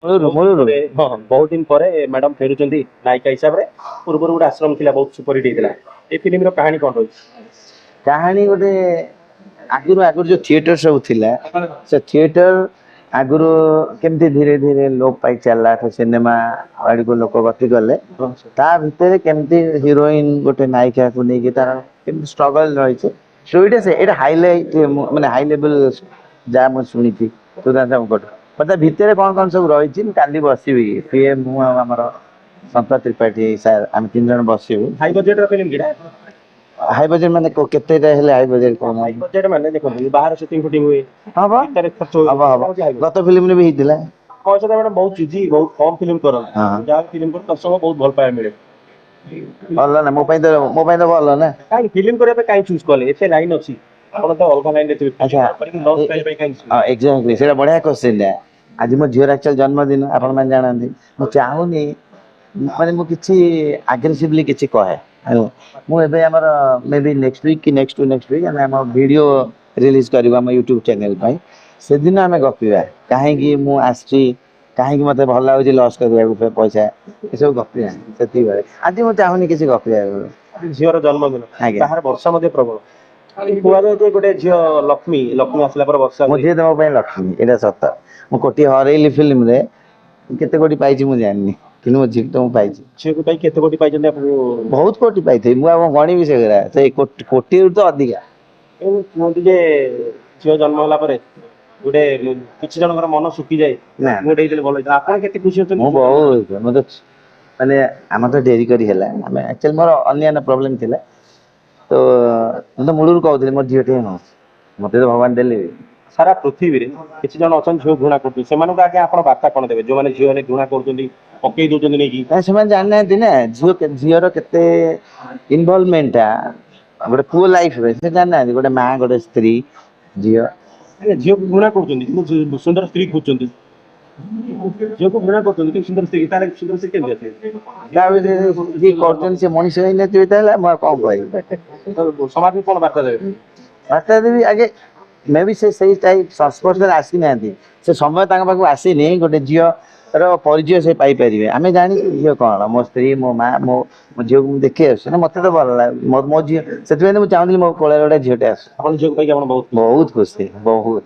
ମୂଳରୁ ମୂଳରୁ। ହଁ, ବହୁତ ଦିନ ପରେ ମ୍ୟାଡମ ଫେରୁଛନ୍ତି ନାୟିକା ହିସାବରେ। ପୂର୍ବରୁ ଗୋଟେ ଆଶ୍ରମ ଥିଲା, ବହୁତ ସୁପରହିଟ୍ ହେଇଥିଲା। ଏ ଫିଲ୍ମର କାହାଣୀ କଣ ରହିଛି? କାହାଣୀ ଗୋଟେ ଆଗରୁ ଆଗରୁ ଯୋଉ ଥିଏଟର ସବୁ ଥିଲା, ସେ ଥିଏଟର ଆଗରୁ କେମିତି ଧୀରେ ଧୀରେ ଲୋପ ପାଇ ଚାଲିଲା, ସେ ସିନେମା ଆଡକୁ ଲୋକ ଗତି କଲେ। ତା ଭିତରେ କେମିତି ହିରୋଇନ ଗୋଟେ ନାୟିକାକୁ ନେଇକି ତାର କେମିତି ଷ୍ଟ୍ରଗଲ ରହିଛି ଷ୍ଟୋରିଟା। ସେ ଏଇଟା ହାଇଲାଇଟ, ମାନେ ହାଇ ଲେଭେଲ ଯାହା ମୁଁ ଶୁଣିଛି ସୁଧାଂଶୁଙ୍କଠୁ। ତା ଭିତରେ କଣ କଣ ସବୁ ରହିଛି, ମୁଁ କାଲି ବସିବି, ସିଏ, ମୁଁ ଆଉ ଆମର ସନ୍ତୋଷ ତ୍ରିପାଠୀ ସାର୍, ଆମେ ତିନି ଜଣ ବସିବୁ। ହାଇ ବଜେଟ ର ଫିଲ୍ମ କିଟା? ହାଇ ବଜେଟ ମାନେ କେତେଟା ହେଲେ ହାଇ ବଜେଟ କଣ? ହାଇ ବଜେଟ ମାନେ ଦେଖନ୍ତୁ, ବାହାର ସୁଟିଂ ଫୁଟିଂ ହୁଏ, ହବ। ଭିତରେ ଖର୍ଚ୍ଚ ହୁଏ। ହବ ହବ। ସେଟା ହଉଛି high budget। ଗତ ଫିଲ୍ମରେ ବି ହେଇଥିଲା। ପଇସା ତ ମ୍ୟାଡମ ବହୁତ ଚୁଜି, ବହୁତ କମ ଫିଲ୍ମ କରନ୍ତି। ଯାହା ଫିଲ୍ମ କରୁ ଦର୍ଶକ ବହୁତ ଭଲ ପାଇବା ମିଳେ। ଭଲ ନା, ମୋ ପାଇଁ ତ ଭଲ ନା। କାହିଁ ଫିଲ୍ମ କରିବା ପାଇଁ କାହିଁ ଚୁଜ୍ କଲେ? ଏତେ ଲାଇନ ଅଛି, ଆପଣ ତ ଅଲଗା ଲାଇନରେ ଥିବେ। ଲସ୍ କରିବା ପାଇଁ କାହିଁ choose? ଏକ୍ଜାକ୍ଟଲି, ସେଇଟା ବଢିଆ କ୍ୱେଶ୍ଚିନ୍। ଆଜି ମୋ ଝିଅର ଆକ୍ଚୁଆଲି ଜନ୍ମଦିନ, ଆପଣମାନେ ଜାଣନ୍ତି। ମୁଁ ଚାହୁଁନି, ମାନେ ମୁଁ କିଛି ଆଗ୍ରେସିଭଲି କିଛି କହେ, ହେଲା। ମୁଁ ଏବେ ଆମର ମେ ବି ନେକ୍ସଟ ୱିକ୍ କି ନେକ୍ସଟ ଟୁ ନେକ୍ସଟ ୱିକ୍ ଆମେ ଆମ ଭିଡ଼ିଓ ରିଲିଜ କରିବୁ ଆମ ୟୁଟ୍ୟୁବ ଚ୍ୟାନେଲ ପାଇଁ। ସେଦିନ ଆମେ ଗପିବା, କାହିଁକି ମୁଁ ଆସିଛି, କାହିଁକି ମତେ ଭଲ ଲାଗୁଛି ଲସ୍ କରିବାକୁ ପଇସା, ଏସବୁ ଗପିବା ସେତିକି ବେଳେ। ଆଜି ମୁଁ ଚାହୁଁନି କିଛି ଗପିବାକୁ। ଝିଅର ଜନ୍ମଦିନ, ଆଜ୍ଞା। ବାହାରେ ବର୍ଷା ମଧ୍ୟ ପ୍ରବଳ। କୁହାଯାଏ ଯେ ଗୋଟେ ଝିଅ ଲକ୍ଷ୍ମୀ, ଲକ୍ଷ୍ମୀ ଆସିଲା ପରେ ବର୍ଷା ମୋ ହୁଏ। ଝିଅ ତ ମୋ ପାଇଁ ଲକ୍ଷ୍ମୀ, ଏଇଟା ସତ। ମୁଁ କୋଟିଏ ହରେଇଲି ଫିଲ୍ମରେ, କେତେ କୋଟି ପାଇଛି ମୁଁ ଜାଣିନି, କିନ୍ତୁ ମୋ ଝିଅକୁ ତ ମୁଁ ପାଇଛି। ଝିଅକୁ ପାଇ କେତେ କୋଟି ପାଇଛନ୍ତି ଆପଣ? ବହୁତ କୋଟି ପାଇଥିବି, ମୁଁ ଆଉ କଣ ଗଣିବି ସେଗୁରା। ସେଇ କୋଟିରୁ ତ ଅଧିକା। ଏ କୁହନ୍ତି ଯେ ଝିଅ ଜନ୍ମ ହେଲା ପରେ ଗୋଟେ କିଛି ଜଣଙ୍କର ମନ ଶୁଖିଯାଏ। ନା। ମୁଁ ଗୋଟେ ହେଇଥିଲେ ଭଲ ହେଇଥିଲା। ଆପଣ କେତେ ଖୁସି ଅଛନ୍ତି? ମୁଁ ବହୁତ, ମୁଁ ତ ମାନେ ଆମର ତ ଡେରି କରି ହେଲା। ଆମେ ଆକ୍ଚୁଆଲି ମୋର ଅନ୍ୟାନ୍ୟ ପ୍ରୋବ୍ଲେମ ଥିଲା ତ। ମୁଁ ତ ମୂଳରୁ କହୁଥିଲି ମୋ ଝିଅଟିଏ ହଁ, ମତେ ତ ଭଗବାନ ଦେଲେ ବି। ସାରା ପୃଥିବୀରେ କିଛି ଜଣ ଅଛନ୍ତି ଝିଅ ଘୃଣା କରୁଛନ୍ତି, ସେମାନଙ୍କୁ ଆଜ୍ଞା ଆପଣ ବାର୍ତ୍ତା କଣ ଦେବେ? ଯୋଉମାନେ ଝିଅ ହେଲେ ଘୃଣା କରୁଛନ୍ତି, ପକେଇ ଦଉଛନ୍ତି ନେଇକି। ନା, ସେମାନେ ଜାଣିନାହାନ୍ତି ନା ଝିଅର କେତେ ଇନଭଲଭମେଣ୍ଟଟା ଗୋଟେ ପୁଅ ଲାଇଫରେ। ସେ ଜାଣିନାହାନ୍ତି ଗୋଟେ ମା, ଗୋଟେ ସ୍ତ୍ରୀ, ଝିଅ। ଆଜ୍ଞା, ଝିଅକୁ ଘୃଣା କରୁଛନ୍ତି କିନ୍ତୁ ସୁନ୍ଦର ସ୍ତ୍ରୀ ଖୋଜୁଛନ୍ତି। ଝିଅକୁ ଘୃଣା କରୁଛନ୍ତି କିନ୍ତୁ ସୁନ୍ଦର ସ୍ତ୍ରୀ, ତାହେଲେ ସୁନ୍ଦର ସ୍ତ୍ରୀ କେମିତି ଆସିବେ? ତା ଭିତରେ ଯିଏ କରୁଛନ୍ତି ସେ ମଣିଷ ହେଇନଥିବେ ତାହେଲେ, ମୁଁ ଆଉ କଣ କହିବି? ତ ସମାଜକୁ କଣ ବାର୍ତ୍ତା ଦେବେ? ବାର୍ତ୍ତା ଦେବି ଆଗେ, ମେ ବି ସେ ସେଇ ଟାଇପ୍ ସଂସ୍ପର୍ଶରେ ଆସିନାହାନ୍ତି, ସେ ସମୟ ତାଙ୍କ ପାଖକୁ ଆସିନି। ଗୋଟେ ଝିଅର ପରିଚୟ ସେ ପାଇପାରିବେ। ଆମେ ଜାଣିଛୁ ଝିଅ କଣ, ମୋ ସ୍ତ୍ରୀ, ମୋ ମା, ମୋ ମୋ ଝିଅକୁ ମୁଁ ଦେଖି ଆସୁଛି ନା, ମତେ ତ ଭଲ ଲାଗେ ମୋ ଝିଅ। ସେଥିପାଇଁ ତ ମୁଁ ଚାହୁଁଥିଲି ମୋ କୋଳରେ ଗୋଟେ ଝିଅଟେ ଆସୁ। ଆପଣ ଝିଅକୁ ପାଇକି ଆପଣ ବହୁତ ବହୁତ ଖୁସି, ବହୁତ।